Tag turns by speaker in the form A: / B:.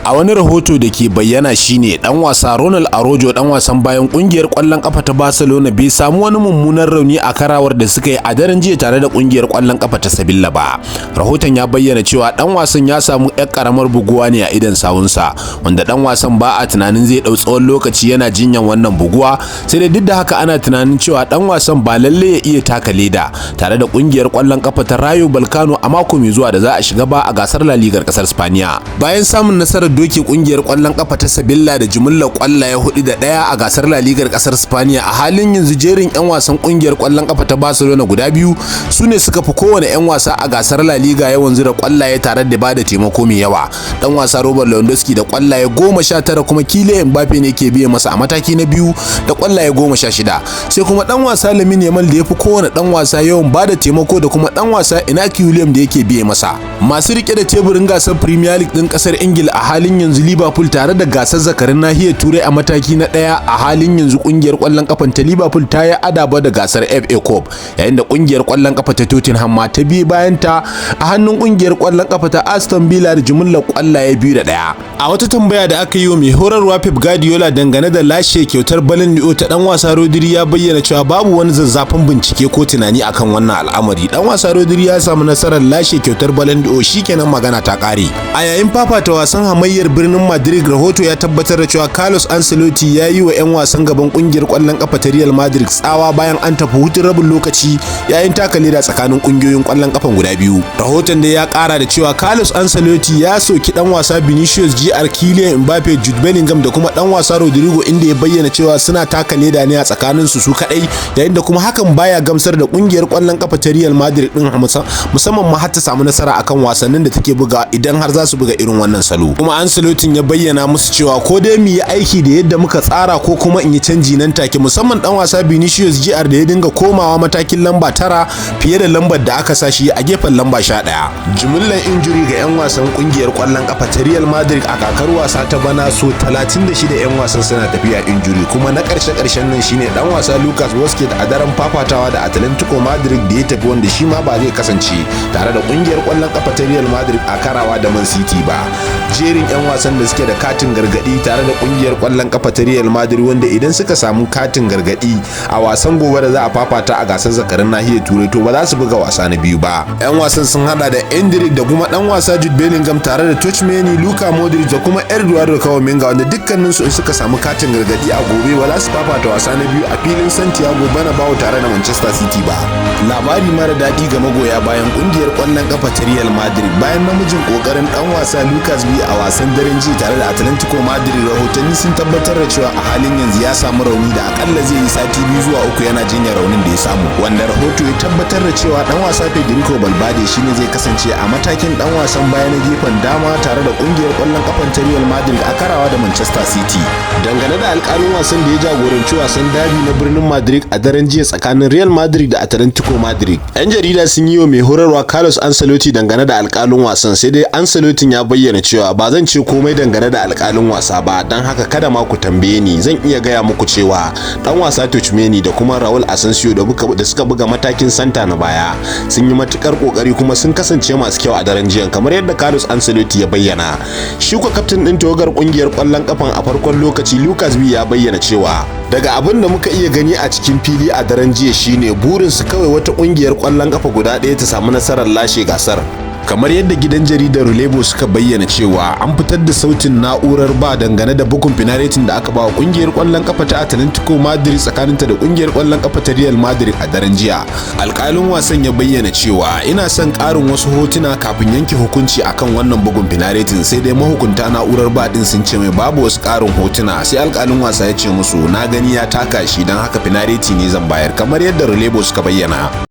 A: A wani rahoto da ke bayyana shine dan wasa Ronald Araujo, dan wasan bayan kungiyar kwallon kafa ta Barcelona, bai samu wani mummunan rauni a karawar da suka yi a daren jiya tare da kungiyar kwallon kafa ta Sevilla ba. Rahoton ya bayyana cewa dan wasan ya samu yar karamar buguwa ne a idan sawunsa, wanda dan wasan ba a tunanin zai dau tsawon lokaci yana jinyan wannan buguwa. Sai dai duk da haka ana tunanin cewa dan wasan ba lalle ya iya taka leda tare da kungiyar kwallon kafa ta Rayo Vallecano a mako mai zuwa da za a shiga ba a gasar La Ligar kasar Spaniya. Bayan samun nasarar doke kungiyar kwallon kafa ta Sevilla da jimillar kwallaye 4-1 a gasar La Ligar kasar Spaniya, a halin yanzu jerin 'yan wasan kungiyar kwallon kafa ta Barcelona guda biyu su ne suka fi kowane 'yan wasa a gasar La Liga yawan zira kwallaye tare da bada taimako mai yawa. Dan wasa Robert Lewandowski da kwallaye 19, kuma Kylian Mbappe ne ke biye masa a mataki na biyu da kwallaye 16. Sai kuma dan wasa Lamine Yamal da ya fi kowane dan wasa yawan bada taimako, da kuma dan wasa Inaki William da yake biye masa. Masu rike da teburin gasar Premier League din kasar Ingila a halin yanzu, Liverpool, tare da gasar zakarin nahiyar Turai a mataki na daya a halin yanzu, kungiyar kwallon kafan ta Liverpool ta yi adaba da gasar FA Cup, yayin da kungiyar kwallon kafa ta Tottenham ma ta bi bayan ta a hannun kungiyar kwallon kafa ta Aston Villa da jimillar kwallaye 2-1. A wata tambaya da aka yi wa mai horarwa Pep Guardiola dangane da lashe kyautar Ballon d'Or ta dan wasa Rodri, ya bayyana cewa babu wani zazzafin bincike ko tunani akan wannan al'amari. Dan wasa Rodri ya samu nasarar lashe kyautar Ballon d'Or, shikenan, magana ta kare. A yayin fafata wasan hamayyar birnin Madrid, rahoto ya tabbatar da cewa Carlos Ancelotti ya yi wa 'yan wasan gaban kungiyar kwallon kafa ta Real Madrid tsawa bayan an tafi hutun rabin lokaci yayin taka leda tsakanin kungiyoyin kwallon kafan guda biyu. Rahoton da ya kara da cewa Carlos Ancelotti ya soki dan wasa Vinicius Jr, Kylian Mbappe, Jude Bellingham da kuma dan wasa Rodrigo, inda ya bayyana cewa suna taka leda ne a tsakanin su su kadai, yayin da kuma hakan baya gamsar da kungiyar kwallon kafa ta Real Madrid din, musamman ma har ta samu nasara akan wasannin da take buga idan har za su buga irin wannan salo. Kuma Ancelotti ya bayyana musu cewa ko dai mu yi aiki da yadda muka tsara ko kuma in yi canji nan take, musamman dan wasa Vinicius Jr da ya dinga komawa matakin lamba 9 fiye da lambar da aka sa shi a gefen lamba 11. Jimillar injury ga 'yan wasan kungiyar kwallon kafa ta Real Madrid a kakar wasa ta bana, so 36 'yan wasan suna tafiya injury, kuma na karshe karshen nan shine dan wasa Lucas Vazquez a daren fafatawa da Atletico Madrid da ya tafi, wanda shi ma ba zai kasance tare da kungiyar kwallon kafa ta Real Madrid a karawa da Man City ba. Jerin 'yan wasan da suke da katin gargadi tare da kungiyar kwallon kafa ta Real Madrid, wanda idan suka samu katin gargadi a wasan gobe da za a fafata a gasar zakarin nahiyar Turai, to ba za su buga wasa na biyu ba. 'Yan wasan sun hada da Endrick da kuma dan wasa Jude Bellingham tare da Tchouameni, Luka Modric da kuma Eduardo Camavinga, wanda dukkanin su in suka samu katin gargadi a gobe ba za su fafata wasa na biyu a filin Santiago Bernabeu tare da Manchester City ba. Labari mara daɗi ga magoya bayan kungiyar kwallon kafa ta Real Madrid: bayan namijin kokarin dan wasa Lucas B a wasan daren jiya tare da Atletico Madrid, rahotanni sun tabbatar da cewa a halin yanzu ya samu rauni da akalla zai yi sati 2 zuwa 3 yana jinyar raunin da ya samu, wanda rahoto ya tabbatar da cewa dan wasa Federico Valverde shine zai kasance a matakin dan wasan baya na gefen dama tare da kungiyar kwallon kafan ta Real Madrid a karawa da Manchester City. Dangane da alkalin wasan da ya jagoranci wasan derby na birnin Madrid a daren jiya tsakanin Real Madrid da Atletico Madrid, 'yan jarida sun yi wa mai horarwa Carlos Ancelotti dangane da alkalin wasan, sai dai Ancelotti ya bayyana cewa ba zan ce komai dangane da alkalin wasa ba, don haka kada ma ku tambaye ni. Zan iya gaya muku cewa dan wasa Tchouameni da kuma Raul Asensio da suka buga matakin santa na baya sun yi matukar kokari kuma sun kasance masu kyau a daren jiya, kamar yadda Carlos Ancelotti ya bayyana. Shi kuwa kaftin din tawagar kungiyar kwallon kafan a farkon lokaci, Lucas B, ya bayyana cewa daga abin da muka iya gani a cikin fili a daren jiya shine burinsu kawai wata kungiyar kwallon kafa guda ɗaya ta samu nasarar lashe gasar. Kamar yadda gidan jaridar Relevo suka bayyana cewa an fitar da sautin na'urar ba dangane da bugun finaretin da aka ba wa kungiyar kwallon kafa ta Atletico Madrid tsakaninta da kungiyar kwallon kafa ta Real Madrid a daren jiya, alkalin wasan ya bayyana cewa ina son karin wasu hotuna kafin yanke hukunci akan wannan bugun finaretin. Sai dai mahukunta na'urar ba din sun ce mai babu wasu karin hotuna. Sai alkalin wasa ya ce musu, na gani ya taka shi, don haka finareti ne zan bayar, kamar yadda Relevo suka bayyana.